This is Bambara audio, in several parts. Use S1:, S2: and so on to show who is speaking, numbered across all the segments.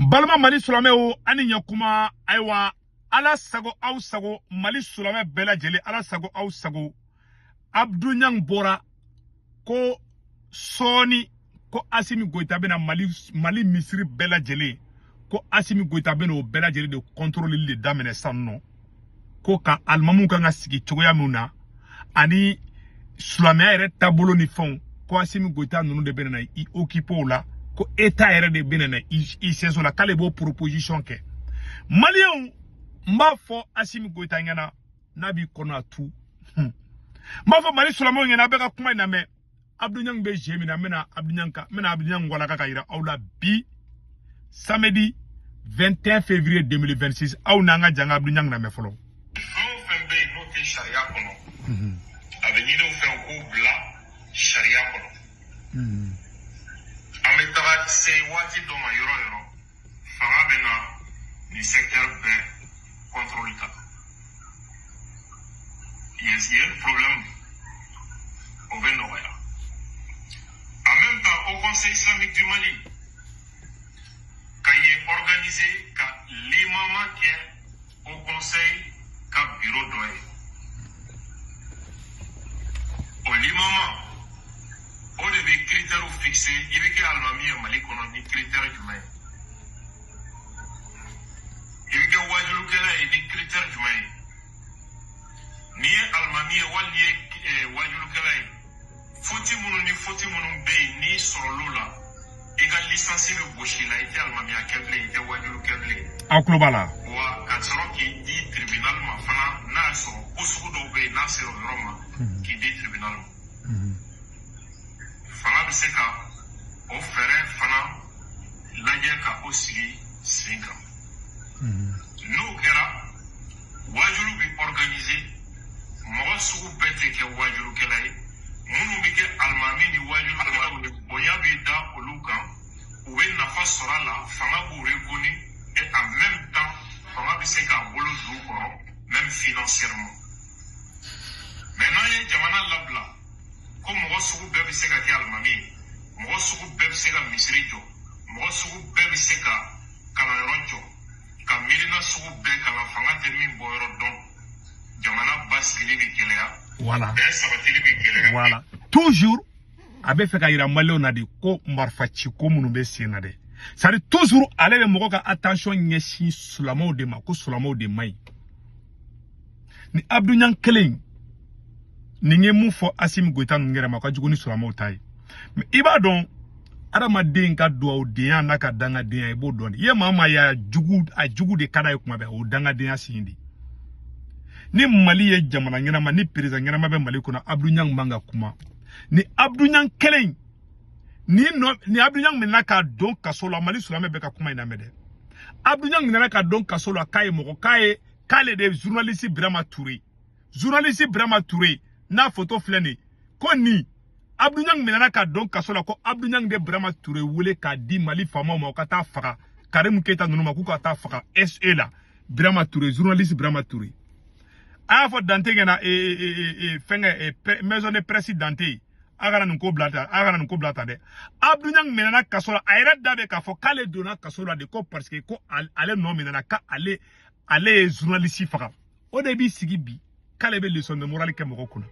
S1: Balima Mali silamɛw, ani ɲɛkuma. Ayiwa, Ala sago aw sago, Mali silamɛ bɛɛ lajɛlen, Ala sago aw sago. Abdou Niang bɔra ko sɔɔni ko Assimi Goïta bɛna Mali misiri bɛɛ lajɛlen, ko Assimi Goïta bɛna o bɛɛ lajɛlen de contrôle de daminɛ sisan nɔ, ko ka alimamuw kan ka sigi cogoya min na ani silamɛya yɛrɛ taabolo ni fɛnw, ko Assimi Goïta ninnu de bɛna na i occuper o la, ko État yɛrɛ de bɛna na i sɛnsɛn o la, k'ale b'o proposition kɛ. Maliyɛnw, n b'a fɔ Assimi Goïta ɲɛna n'a b'i kɔnɔ a tu. N b'a fɔ Mali silamɛw ɲɛna, a bɛɛ ka kuma in lamɛn. Abdou Niang bɛ jeu min na, n bɛna Abdou Niang ka, n bɛna Abdou Niang walaka ka yira aw la bi samedi 21 février 2026. Aw n'an ka jan ka Abdou Niang lamɛn fɔlɔ.
S2: Fɛn o fɛn bɛ yen n'o tɛ sariya kɔnɔ, a bɛ ɲini u fɛ u k'o bila sariya kɔnɔ. An bɛ taga se waati dɔ ma, yɔrɔ o yɔrɔ fanga bɛ na nin secteur bɛɛ contrôle ta yen, yen problème o bɛ nɔgɔya. En même temps, au Conseil islamique du Mali ka yen organiser ka limama kɛ au conseil ka bureau dɔ ye, o limama o de bɛ critères fixer. I bɛ kɛ alimami ye Mali kɔnɔ ni critère jumɛn ye, i bɛ kɛ wajulukɛla ye ni critère jumɛn ye? N'i ye alimami ye wali n'i ye wajulukɛla ye, faute minnu ni faute minnu bɛ yen n'i sɔrɔl'o la, i ka licence bɛ gosi i la, i tɛ alimamiya kɛ bilen, i tɛ wajulu kɛ bilen.
S1: Aw tulo b'a la.
S2: Wa ka sɔrɔ k'i di tribunal ma fana, n'a y'a sɔrɔ ko sugu dɔw bɛ yen n'a sera o yɔrɔ ma, k'i di tribunal ma. Fanga bɛ se ka o fɛɛrɛ fana lajɛ ka o sigi sen kan. N'o kɛra, wajulu bɛ organiser, mɔgɔ sugu bɛɛ tɛ kɛ wajulukɛla ye. Minnu bɛ kɛ alimami ni wajulukɛlaw ye, bonya bɛ da olu kan, u bɛ nafa sɔrɔ a la, fanga b'u reconnu et en même temps fanga bɛ se k'a bolo don u kɔrɔ, même financièrement. Mais n'an ye jamana labila ko mɔgɔ sugu bɛɛ bɛ se ka kɛ alimami ye, mɔgɔ sugu bɛɛ bɛ se ka misiri jɔ, mɔgɔ sugu bɛɛ bɛ se ka kalanyɔrɔ jɔ, ka miirina sugu bɛɛ kalan, fanga tɛ min bɔ yɔrɔ dɔn, jamana basigili bɛ gɛlɛya, bɛn sabatili bɛ gɛlɛya.
S1: Voilà, toujours a bɛ fɛ ka yira maliyɛnw na de ko marifa ci ko minnu bɛ sen na dɛ, c'est à dire toujours ale bɛ mɔgɔ ka attention ɲɛsin silamɛw de ma, ko silamɛw de man ɲi. Ni Abdou Niang kelen nin ye mun fɔ Assimi Goïta ninnu yɛrɛ ma, o ka jugu ni silamɛw ta ye. Mais i b'a dɔn, adamaden ka dugawudenya n'a ka dangadenya, i b'o dɔn de. I ye maa maa ye a jugu, a jugu de ka d'a ye kuma bɛɛ, o dangadenya signe de. Ni Mali ye jamana ɲɛnama, ni président ɲɛnama bɛ Mali kɔnɔ, Abdou Niang man ka kuma. Ni Abdou Niang kelen ni nɔ, ni Abdou Niang minɛna k'a don kaso la, Mali silamɛ bɛɛ ka kuma in lamɛn dɛ. Abdou Niang minɛna k'a don kaso la k'a ye mɔgɔ, k'a ye k'ale de journaliste Birama Touré, journaliste Birama Touré n'a photo filɛ nin ye, ko nin Abdou Niang minɛna k'a don kaso la ko Abdou Niang de Birama Touré wele k'a di Mali faamaw ma, u ka taa faga Karim Keita ninnu ma, k'u ka taa faga SE la. Birama Touré, journaliste Birama Touré, a y'a fɔ Dante ɲɛna fɛnkɛ maison de presse Dante, a kana nin ko bila tan, a kana nin ko bila tan dɛ. Abdou Niang minɛna kaso la, a yɛrɛ da bɛ k'a fɔ k'ale donna kaso la de ko parce que ko ale nɔ minɛna k'ale ale ye journaliste faga. O de b'i sigi bi k'ale bɛ leçon de morale kɛ mɔgɔ kunna.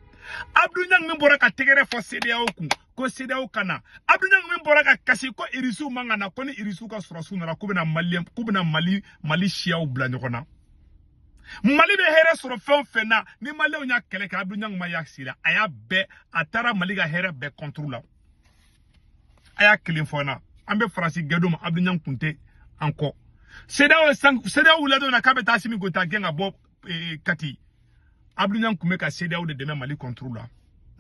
S1: Abdou Niang min bɔra ka tɛgɛrɛ fɔ CEDEAO kun ko CEDEAO ka na, Abdou Niang min bɔra ka kasi ko Irisiw man ka na, ko ni Irisiw ka sɔrɔsiw nana k'u bɛna Maliyɛn, k'u bɛna Mali siyaw bila ɲɔgɔn na. Mali bɛ hɛrɛ sɔrɔ fɛn o fɛn na, ni maliyɛnw y'a kɛlɛ kɛ, Abdou Niang ma y'a si la, a y'a bɛɛ, a taara Mali ka hɛrɛ bɛɛ contre la. A y'a kelen fɔ n na, an bɛ Faransi gɛn ma, Abdou Niang kun tɛ an kɔ. CEDEAO san, CEDEAO wulila don na k'a bɛ taa Assimi Goïta gɛn ka bɔ Kati, Abdou Niang kun bɛ ka CEDEAO de dɛmɛ Mali contre la.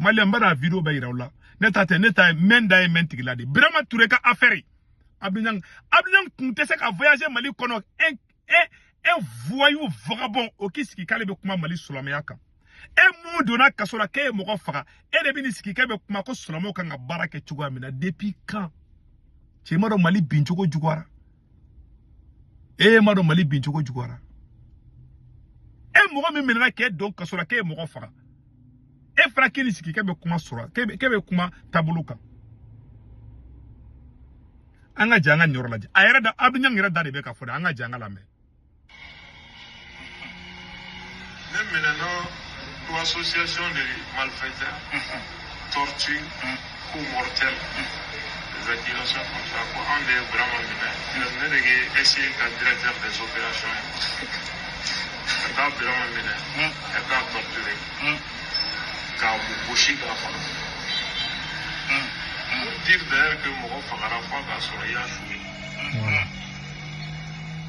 S1: Maliyɛn, n bɛna vidéo bɛɛ yira aw la. Ne ta tɛ, ne ta ye mɛn da ye mɛn tigi la de. Birama Touré ka affaire, Abdou Niang, Abdou Niang kun tɛ se ka voyager Mali kɔnɔ. Un voyou vagabond o k'i sigi k'ale bɛ kuma Mali silamɛya kan. E mun donna kaso la k'e ye mɔgɔ faga, e de bɛ n'i sigi k'e bɛ kuma ko silamɛw kan ka baara kɛ cogoya min na? Depuis quand? Cɛ ma dɔn Mali bin cogo juguyara, e ma dɔn Mali bin cogo juguyara. E mɔgɔ min minɛna k'e don kaso la k'e ye mɔgɔ faga, e fana k'i ni sigi k'e bɛ kuma sɔrɔ, k'e bɛ kuma taabolo kan. An ka jɛ an ka nin yɔrɔ lajɛ. A yɛrɛ da Abdou Niang yɛrɛ da de bɛ ka fɔ dɛ, an ka jɛ an ka lamɛn.
S2: Ne minɛna pour association de malfaiteurs, torture, coup mortel, des accusations comme ça. Ko an de ye Burama minɛ, ne de ye essayer ka directeur des opérations ye ka taa Burama minɛ ka taa torturer, k'a gosi k'a faga. Pour dire d'ailleurs que mɔgɔ fagara f'a k'a sɔrɔ i y'a su ye.
S1: Voilà.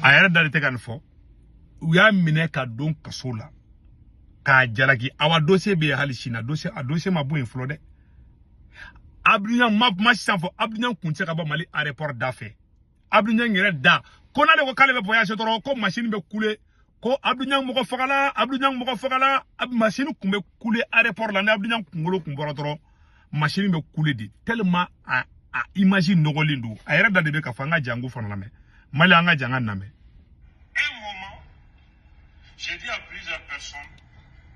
S1: A yɛrɛ da de tɛ ka nin fɔ. U y'a minɛ ka don kaso la k'a jalaki. Awa dossier bɛ yen hali sini, a dossier ma bɔ yen fɔlɔ dɛ. Abdou Niang ma kuma sisan fɔ Abdou Niang kun tɛ se ka bɔ Mali aéroport da fɛ. Abdou Niang yɛrɛ da ko n'ale ko k'ale bɛ voyager dɔrɔn ko machine bɛ kule, ko Abdou Niang mɔgɔ fagala, Abdou Niang mɔgɔ fagala. Machine kun bɛ kule aéroport la, ni Abdou Niang kunkolo kun bɔra dɔrɔn machine bɛ kule de, tellement a image nɔgɔlen don. A yɛrɛ da de bɛ ka fɔ, an ka jango fana lamɛn. Mali an ka jan ka lamɛn.
S2: Un moment, j'ai dit à plusieurs personnes,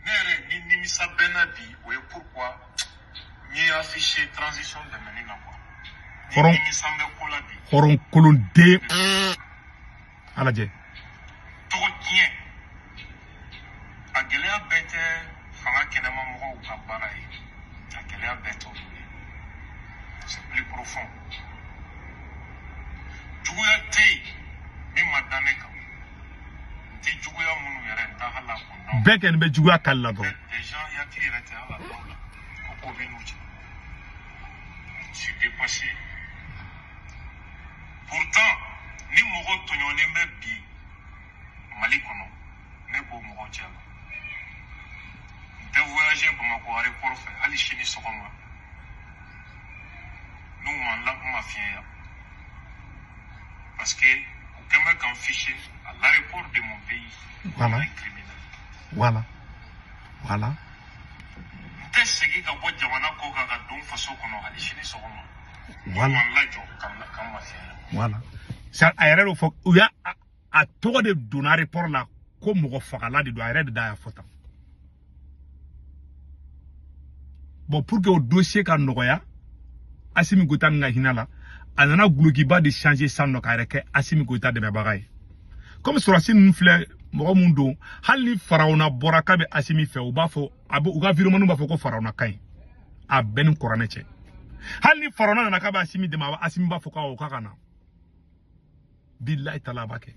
S2: ne yɛrɛ ni nimisa bɛ n na bi, o ye pourquoi n ye affiché transition dɛmɛni na quoi.
S1: Hɔrɔn
S2: Ni nimisa bɛ ko la bi.
S1: Hɔrɔn kolonden. A lajɛ.
S2: Tɔgɔ tiɲɛ. A gɛlɛya bɛɛ tɛ fanga kɛnɛma mɔgɔw ka baara ye. A gɛlɛya bɛɛ t'olu ye. C'est plus profond. Juguya tɛ yen min ma da ne kan. N tɛ juguya minnu yɛrɛ n t'a hali a kun dɔn.
S1: Bɛɛ kɔni bɛ juguya kali la dɔrɔn.
S2: Des gens hakili yɛrɛ tɛ hali a dɔw la. Ko b'i n'u cɛ. Je suis dépassé. Pourtant, ni mɔgɔ tɔɲɔnen bɛ bi Mali kɔnɔ, ne b'o mɔgɔ cɛ la. N tɛ voyager Bamakɔ aéroport fɛ hali sini sɔgɔma. N'u ma n mafiɲɛya. Parce que u kɛn bɛ k'an ficher à l'aéroport de mon pays.
S1: Voilà.
S2: Un criminel.
S1: Voilà. Voilà.
S2: N tɛ segin ka bɔ jamana kɔ kan ka don faso kɔnɔ hali sini sɔgɔma.
S1: Voilà.
S2: N'u ma n lajɔ ka n mafiɲɛya.
S1: Voilà. A yɛrɛ y'o fɔ, u y'a a tɔgɔ de donna aéroport la ko mɔgɔ fagala de don, a yɛrɛ de da y'a fɔ tan. Bon, pour que o dossier ka nɔgɔya, Assimi Goïta ni ka hinɛ la, a nana gulokiba de changer sisan nɔ k'a yɛrɛ kɛ Assimi Goïta dɛmɛbaga ye. Comme sɔrɔsi ninnu filɛ mɔgɔ mun don, hali ni farawuna bɔra k'a bɛ Assimi fɛ, u b'a fɔ a bɛ u ka viremaniw b'a fɔ ko farawuna ka ɲi. A bɛɛ ni kuranɛ cɛ. Hali ni farawuna nana k'a bɛ Assimi dɛmɛ, Assimi b'a fɔ k'awɔ k'a ka na. Bilahi taala a b'a kɛ.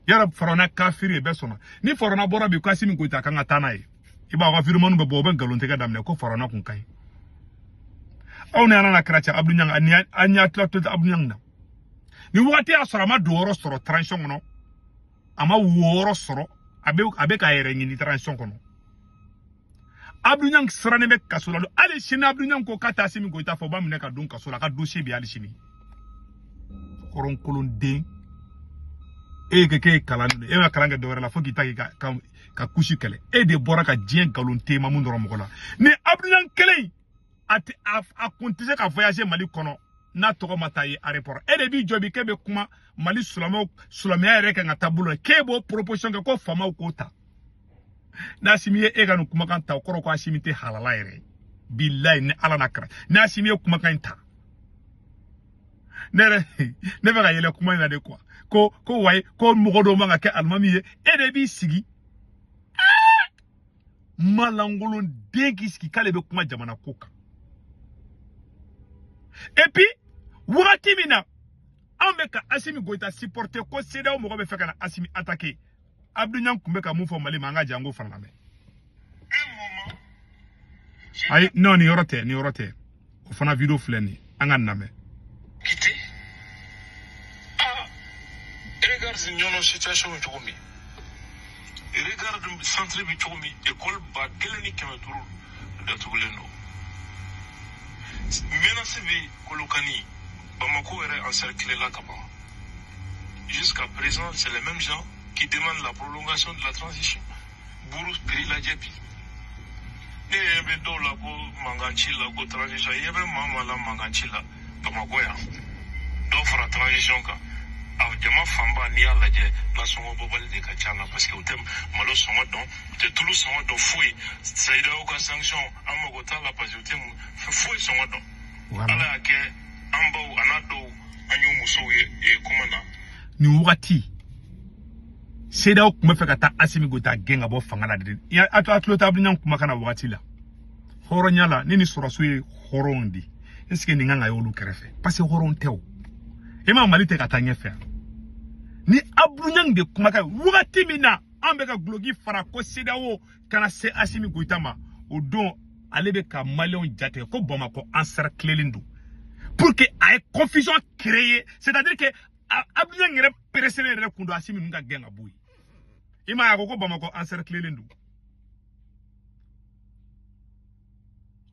S1: Yala farawuna kafiri ye bɛɛ sɔnna. Ni farawuna bɔra bi ko Assimi Goïta kan ka taa n'a ye, i b'a ka viremaniw bɛ bɔ, u bɛ nkalon tigɛ daminɛ ko farawuna kun ka ɲi. Aw ni ala na kɛra cɛ Abdou Niang ani an y'a tila to Abdou Niang na. Ni wagati y'a sɔrɔ a ma don yɔrɔ sɔrɔ transition kɔnɔ, a ma wo yɔrɔ sɔrɔ, a bɛ k'a yɛrɛ ɲini transition kɔnɔ. Abdou Niang sirannen bɛ kaso la. Hali sini Abdou Niang ko k'a tɛ Assimi Goïta fɛ, u b'a minɛ ka don kaso la, a ka dossier bɛ hali sini. Hɔrɔnkolonden. E ye k'e ye kalan de, e ma kalan kɛ dɔwɛrɛ la fo k'i ta k'i ka kusi kɛlɛ. E de bɔra ka diɲɛ nkalon tema mun dɔrɔn mɔgɔ la. Ni Abdou Niang kelen a tɛ a kun tɛ se ka voyager Mali kɔnɔ n'a tɔgɔ ma taa ye aéroport. E de b'i jɔ bi k'e bɛ kuma Mali silamɛw silamɛya yɛrɛ kan ka taa bolo la, k'e b'o proposition kɛ ko faamaw k'o ta. N'Assimi ye e ka nin kumakan ta, o kɔrɔ ko Assimi tɛ halala yɛrɛ ye. Bilayi ni Ala n'a kɛra. N'Assimi ye kumakan in ta, ne yɛrɛ ne bɛ ka yɛlɛ kuma in na de quoi. Ko wayi ko mɔgɔ dɔw man ka kɛ alimami ye, e de b'i sigi. Malangolon den k'i sigi k'ale bɛ kuma jamana ko kan. Et puis wagati min na anw bɛ ka Assimi Goïta supporter ko CEDEAO mɔgɔ bɛ fɛ ka na Assimi attaquer, Abdou Niang kun bɛ ka mun fɔ Mali ma, an ka jango fana lamɛn. Ayi non, nin yɔrɔ tɛ, nin yɔrɔ tɛ. O fana vidéo filɛ nin ye, an ka nin lamɛn.
S2: Quitté. Ah, regarde ɲɔnɔ situation bɛ cogo min. Regarde centre bɛ cogo min, école 1500 datugulen don. Menace bɛ Kolokani, Bamako yɛrɛ encerclé la ka ban. Jusqu'à présent, c'est les mêmes gens qui demandent la prolongation de la transition. Buru prix lajɛ bi. Ne yɛrɛ bɛ dɔw la ko mankan ci la ko transition, i ɲɛ bɛ maa maa la mankan ci la Bamakɔ yan. Dɔw fara transition kan. A jama fanba n'i y'a lajɛ nasɔngɔ bɔbali de ka ca la parce que u tɛ malo sɔngɔ dɔn, u tɛ tulu sɔngɔ dɔn foyi. CEDEAO ka sanction an mago t'a la parce que u tɛ foyi sɔngɔ dɔn. Ala y'a kɛ an baw a n'a dɔw An y'o musow ye kuma na.
S1: Nin wagati CEDEAO tun bɛ fɛ ka taa Assimi Goïta gɛn ka bɔ fanga la de. A tulo tɛ Abdou Niang kumakan na wagati la. Hɔrɔnya la ni sɔrɔsiw ye hɔrɔnw di. Est-ce que nin kan ka ye olu kɛrɛfɛ? Parce que hɔrɔn tɛ o. E ma Mali tɛ ka taa ɲɛfɛ. Ni Abdou Niang de kumakan wagati min na an bɛ ka guloki fara ko CEDEAO kana se Assimi Goïta ma, o don ale bɛ ka maliyɛnw jatigɛ ko Bamakɔ encerclelen don. Pour que a ye confusion créer, c'est-à-dire que Abdou Niang yɛrɛ pressé yɛrɛ kun don Assimi ninnu ka gɛn ka bɔ yen. I m'a ye a ko ko Bamakɔ encerclelen don.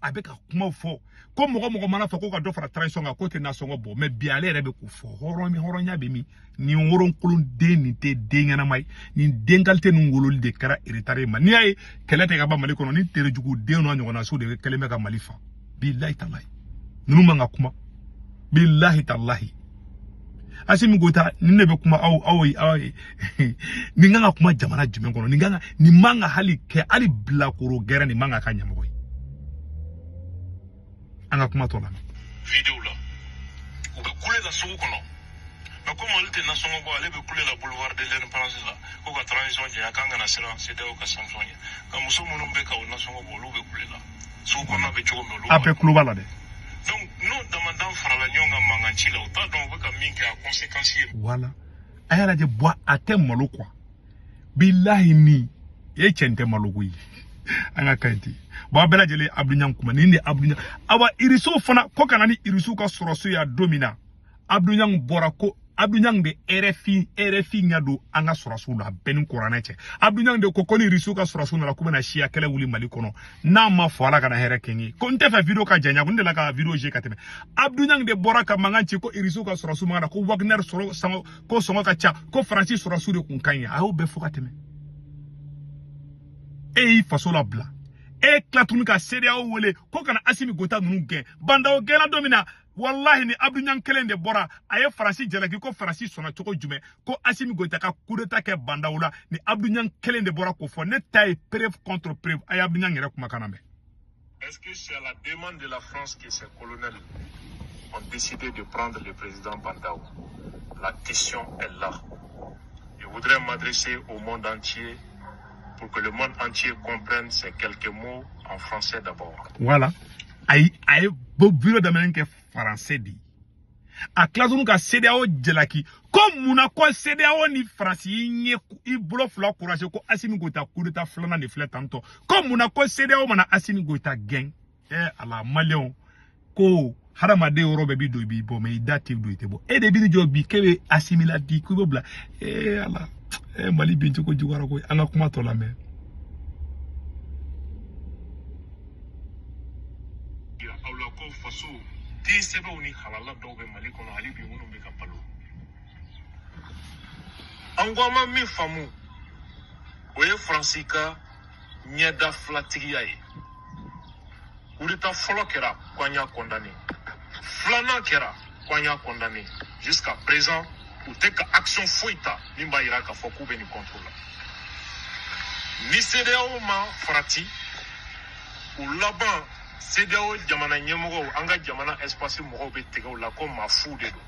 S1: A bɛ ka kumaw fɔ ko mɔgɔ mana fɔ ko ka dɔ fara transition kan k'o tɛ nasɔngɔ bɔ, mais bi ale yɛrɛ bɛ k'o fɔ. Hɔrɔnya bɛ min? Nin woronkolonden nin tɛ den ɲɛnama ye. Nin den qualité ninnu wololi de kɛra retard ye ma. N'i y'a ye kɛlɛ tɛ ka ban Mali kɔnɔ, ni terejugu den n'a ɲɔgɔnna so de kɛlen bɛ ka Mali fa. Bilahi talahi. Ninnu man ka kuma. Bilahi talahi. Assimi Goïta ni ne bɛ kuma aw ye nin kan ka kuma jamana jumɛn kɔnɔ? Nin kan ka nin man ka hali kɛ hali bilakoro gɛrɛ nin man ka k'a ɲɛmɔgɔ ye. An ka kuma tɔ lamɛn.
S2: Vidéo la u bɛ kule la sugu kɔnɔ, mais komi ale tɛ nasɔngɔ bɔ, ale bɛ kule la boulevard de l'Indépendance la ko ka transition janya k'an kana siran CEDEAO ka sanction ɲɛ. Nka muso minnu bɛ ka o nasɔngɔ bɔ, olu bɛ kule la sugu kɔnɔna bɛ cogo min olu.
S1: A bɛɛ kulo b'a la dɛ.
S2: Donc n'o damadan farala ɲɔgɔn kan mankan ci la, u t'a dɔn u bɛ ka min kɛ a conséquence ye.
S1: Voilà, a y'a lajɛ bɔ a tɛ malo quoi. Bilahi ni e cɛ tɛ malo koyi. An ka ka ɲi ten. Bon, a bɛɛ lajɛlen Abdou Niang kuma nin de Abdou Niang. Awa irisiw fana ko ka na ni irisiw ka sɔrɔsiw ya don min na, Abdou Niang bɔra ko Abdou Niang de RFI ɲɛ don an ka sɔrɔsiw la, a bɛɛ ni kuranɛ cɛ. Abdou Niang de ko ni irisiw ka sɔrɔsiw nana k'u bɛna siya kɛlɛ wuli Mali kɔnɔ, n'a ma fɔ Ala kana hɛrɛ kɛ n ye. Ko n tɛ fɛ vidéo ka janya, ko n delila ka vidéo je ka tɛmɛ. Abdou Niang de bɔra ka mankan ci ko irisiw ka sɔrɔsiw man ka na, ko Wagner sɔrɔ sangɔ ko sɔngɔ ka ca, ko Faransi sɔrɔsiw de kun ka ɲi. A y'o bɛɛ fɔ ka tɛmɛ. E y'i faso labila, e tila tuguni ka CEDEAO wele ko kana Assimi Goïta ninnu gɛn. Bandaw gɛnna don min na, wallahi ni Abdou Niang kelen de bɔra a ye Faransi jalaki ko Faransi sɔnna cogo jumɛn ko Assimi Goïta ka coup d'état kɛ Bandaw la. Ni Abdou Niang kelen de bɔra k'o fɔ. Ne ta ye preuve contre preuve. A ye Abdou Niang yɛrɛ kumakan lamɛn.
S2: Est-ce que c'est à la demande de la France que ces colonels ont décidé de prendre le président Bandaw? La question est là. Je voudrais m'adresser au monde entier pour que le monde entier comprenne ces quelques mots en français d'abord.
S1: Voilà. Ayi ayi vidéo daminɛ kɛ français de. A tila tuguni ka CEDEAO jalaki ko munna ko CEDEAO ni Faransi y'i ɲɛ i bolo fila courage ko Assimi Goïta coup d'état filanan de filɛ tantɔ, ko munna ko CEDEAO mana Assimi Goïta gɛn. Ala maliyɛnw ko hadamaden yɔrɔ bɛɛ b'i don i b'i bɔ, mais i da tɛ don i tɛ bɔ. E de b'i jɔ bi k'e bɛ Assimi ladi k'i b'o bila. Ala Mali bin cogo juguyara koyi. An ka kuma tɔ lamɛn.
S2: Aw la ko faso den sɛbɛnw ni halala dɔw bɛ Mali kɔnɔ hali bi minnu bɛ ka balo. An ko an ma min faamu, o ye Faransi ka ɲɛda filatigiya ye. Coup d'état fɔlɔ kɛra ko an y'a condamné, filanan kɛra ko an y'a condamné. Jusqu'à présent u tɛ ka action foyi ta min b'a yira k'a fɔ k'u bɛ nin contre la. Ni CEDEAO ma farati, u laban CEDEAO jamana ɲɛmɔgɔw, an ka jamana espace mɔgɔw bɛ tigɛ u la ko maa fu de don.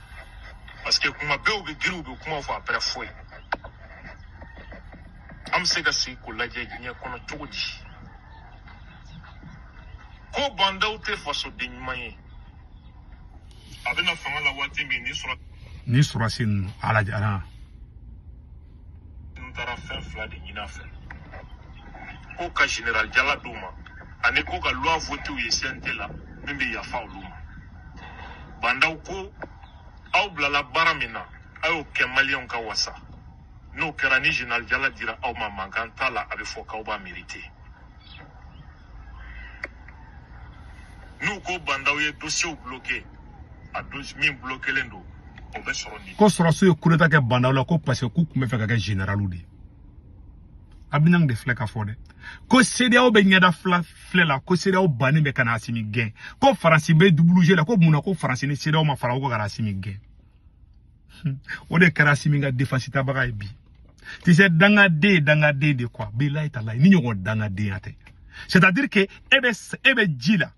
S2: Parce que kuma bɛɛ u bɛ girin u bɛ kuma fɔ après foyi. An bɛ se ka sigi k'o lajɛ diɲɛ kɔnɔ cogo di? Ko Bandaw tɛ fasoden ɲuman ye. A bɛna fanga la waati min ni sɔrɔ.
S1: Ni sɔrɔsi ninnu a lajɛ ala.
S2: N taara fɛn fila de ɲini a fɛ. Ko ka général Jala d'u ma ani ko ka loi voté u ye CNT la min bɛ yafa olu ma. Bandaw ko aw bilala baara min na, a y'o kɛ maliyɛnw ka wasa. N'o kɛra ni général Jala dira aw ma, mankan t'a la, a bɛ fɔ k'aw b'a mérité. N'u ko Bandaw ye dossier bloqué, a dossier min bloquélen don, o bɛ sɔrɔ nin.
S1: Ko sɔrɔsiw ye coup d'état kɛ Bandaw la ko parce que k'u tun bɛ fɛ ka kɛ généraliw de ye. Abdou Niang de filɛ ka fɔ dɛ ko CEDEAO bɛ ɲɛda fila filɛ la, ko CEDEAO bannen bɛ ka na Assimi gɛn, ko Faransi bɛ WG la, ko munna ko Faransi ni CEDEAO ma fara ko ka na Assimi gɛn. O de kɛra Assimi ka défense tabaga ye bi. Tu sais, dangaden ye dangaden de quoi. Bilahi talahi ni ɲɔgɔn dangadenya tɛ. C'est-à-dire que e bɛ ji la.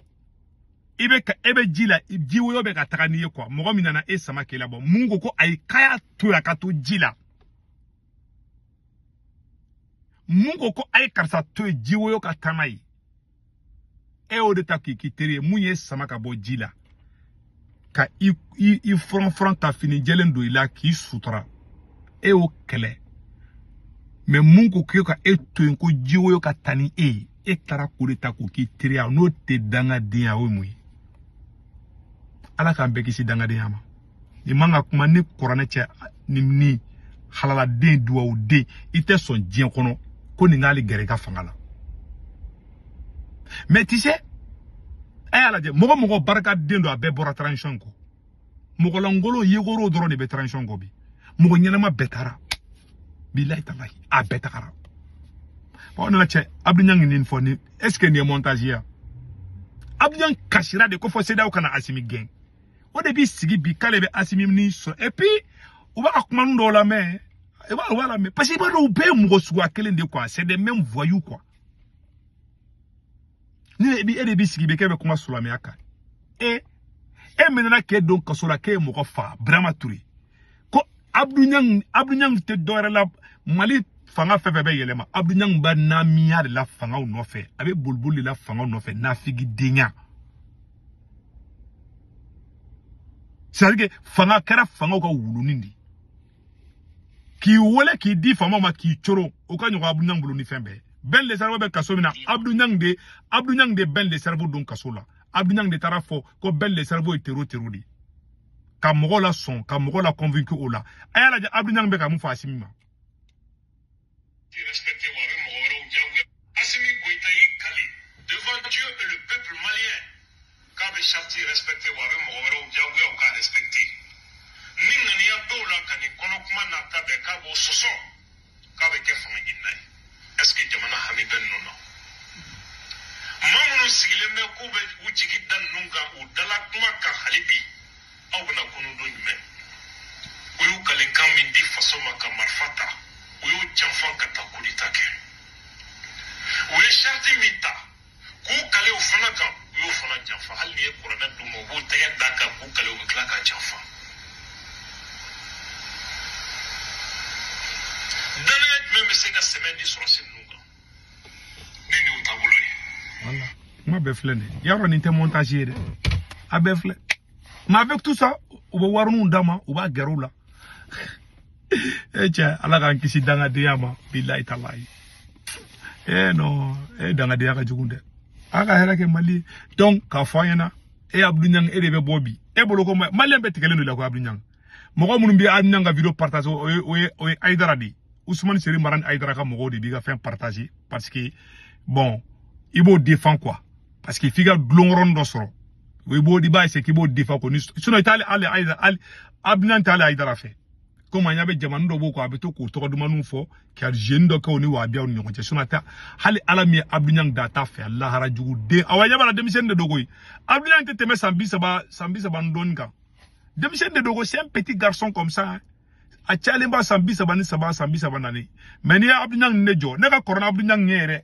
S1: I bɛ ka e bɛ ji la, ji woyo bɛ ka taga n'i ye quoi. Mɔgɔ min nana e sama k'e labɔ, mun ko ko ayi, k'a y'a to yen a ka to ji la. Mun ko ko a ye karisa to yen ji woyo ka taa n'a ye, e y'o de ta k'i k'i teri ye. Mun ye sama ka bɔ ji la ka i i i furan furan ka fini jɛlen don i la k'i sutura, e y'o kɛlɛ. Mais mun ko k'e ka e to yen ko ji woyo ka taa ni e ye, e taara k'o de ta k'o k'i teri ye. N'o tɛ dangadenya, o ye mun ye? Ala k'an bɛɛ kisi dangadenya ma. Nin man ka kuma ni kuranɛ cɛ, ni halaladen duwawuden, i tɛ sɔn diɲɛ kɔnɔ ko nin k'ale gɛrɛ i ka fanga la. Mais tu sais, a y'a lajɛ, mɔgɔ mɔgɔ barikaden don, a bɛɛ bɔra transition kɔ. Mɔgɔ lankolon yegoro dɔrɔn de bɛ transition kɔ bi. Mɔgɔ ɲɛnama bɛɛ taara, bilayi talayi, a bɛɛ tagara. Bon, nana cɛ Abdou Niang nin fɔ ni, est ce que nin ye montage ye? Abdou Niang kasira de ko fɔ CEDEAO kana Assimi gɛn. O de b'i sigi bi k'ale bɛ Assimi ni sɔn. Et puis u b'a ka kumanin dɔw lamɛn, i b'a u b'a lamɛn parce que i b'a dɔn u bɛɛ ye mɔgɔ suguya kelen de quoi, c'est des mêmes voyous quoi. Ni e de b'i sigi bi k'e bɛ kuma silamɛya kan, e minɛna k'e don kaso la k'e ye mɔgɔ fa Birama Touré. Ko Abdou Niang tɛ dɔwɛrɛ la, Mali fanga fɛn fɛn bɛ yɛlɛma, Abdou Niang bɛ namiya de la fangaw nɔfɛ, a bɛ boliboli de la fangaw nɔfɛ, nafigidenya. C'est-à-dire que fanga kɛra fangaw ka wulunin de k'i wele k'i di faamaw ma k'i coro, o ka ɲɔgɔn Abdou Niang bolo ni fɛn bɛɛ. Ben le cerveau bɛ kaso min na, Abdou Niang de Ben le cerveau don kaso la. Abdou Niang de taara fɔ ko Ben le cerveau ye terro de ka mɔgɔw la sɔn, ka mɔgɔw la convaincu o la. A y'a lajɛ Abdou Niang bɛ ka mun fɔ Assimi ma.
S2: Respecté wa bɛ mɔgɔ wɛrɛw diyagoya. Assimi Goïta y'i kale devant Dieu et le peuple malien k'a bɛ charte respecté wa bɛ mɔgɔ wɛrɛw diyagoya u k'a respecté. Ni ŋaniya dɔw la ka nin kɔnɔ kuma n'a ta bɛɛ k'a b'o sɔsɔ k'a bɛ kɛ fanga ɲinina ye. Est-ce que jamana hami bɛ ninnu na? Maa minnu sigilen bɛ k'u bɛ u jigi da ninnu kan u dala kuma kan hali bi, aw bɛna kunun don jumɛn? U y'u kalekan min di faso ma ka marifa ta, u y'o janfa ka taa coup d'état kɛ. U ye charte min ta k'u kale o fana kan, u y'o fana janfa. Hali n'i ye kuranɛ d'u ma, u b'u tɛgɛ d'a kan k'u kale, u bɛ tila k'a janfa. Danaya jumɛn bɛ se ka sɛmɛ di sɔrɔsi ninnu kan ni nin y'u taabolo ye?
S1: Voilà, kuma bɛɛ filɛ nin ye, yarɔ nin tɛ montage ye dɛ, a bɛɛ filɛ. Mais avec tout ça, u bɛ warininw d'a ma, u b'a gɛrɛ u la. E cɛ, ala k'an kisi dangadenya ma, bilayi talayi. Eh non, e dangadenya ka jugu dɛ. A ka hɛrɛ kɛ Mali ye. Donc k'a fɔ an ɲɛna, e Abdou Niang, e de bɛ bɔ bi. E bolo ko Malien bɛɛ tigɛlen don i la ko Abdou Niang. Mɔgɔ minnu bɛ Abdou Niang ka vidéo partager, o ye Aïdara de ye. Ousmane Seri Mara ni Aïdara ka mɔgɔw de b'i ka fɛn partager parce que bon, i b'o défend quoi. Parce que f'i ka dulon dɔ sɔrɔ. I b'o i b'a essayer k'i b'o défend quoi. Sinon i t'ale ale Aïdara ale Abdou Niang t'ale Aïdara fɛ. Komi an ɲa bɛ jamana dɔ b'o kɔ, a bɛ to k'o tɔgɔ dumanw fɔ ka jeune dɔ kɛ o ni wahabiyaw ni ɲɔgɔn cɛ. Sinon a tɛ hali ala min ye Abdou Niang da a t'a fɛ, a lahara jugu den. Awa ɲɛ b'a la denmisɛnnin de don koyi. Abdou Niang tɛ tɛmɛ san 30 ni dɔɔnin kan. Denmisɛnnin de don ko c'est un petit garçon comme ça. A cayalen ba san 33, san 34. Mais n'i ye Abdou Niang ne jɔ, ne ka kɔrɔ ni Abdou Niang ɲɛ yɛrɛ.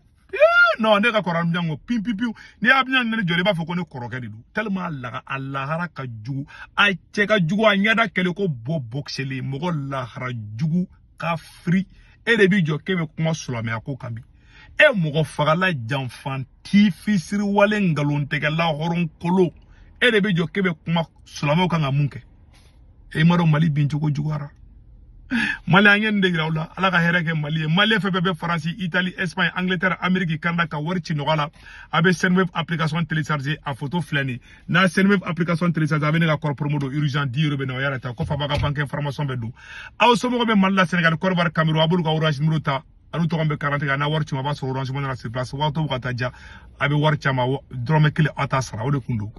S1: Non, ne ka kɔrɔ Abdou Niang ko pin pin pin. N'i ye Abdou Niang ne jɔ, i b'a fɔ ko ne kɔrɔkɛ de don. Tellement a lahara ka jugu, a cɛ ka jugu, a ɲɛda kɛlen ko bɔ bɔkisɛlen, mɔgɔ lahara jugu ka firi. E de b'i jɔ k'e bɛ kuma silamɛya ko kan bi. E mɔgɔ fagala janfanti fisiriwale nkalontigɛla hɔrɔnkolo, e de bɛ jɔ k'e bɛ kuma silamɛw kan ka mun kɛ? E m'a dɔn Mali bin cogo juguyara. Mali an ye nin de yira aw la. Ala ka hɛrɛ kɛ Mali ye. Mali fɛn fɛn bɛ Faransi, Italie, Espagne, Angleterre, Amérique, Canada ka wari ci nɔgɔya la. A bɛ Sendwave application télécharger, a photo filɛ nin ye. N'a Sendwave application télécharger, a bɛ ne ka code promo don urgent 10 euros bɛ na o yɛrɛ ta. Kɔfɛ a b'a ka banque information bɛ don. Aw somɔgɔw bɛ Mali la, Sénégal, Côte d'Ivoire, Cameroun, a b'olu ka Orange numéro ta. A n'u tɔgɔ bɛ carte kan, n'a wari ci ma, a b'a sɔrɔ Orange Money na sur place. Waati bɛ ka taa ja, a bɛ wari caman dɔrɔmɛ kelen aw t'a sara, o de kun don.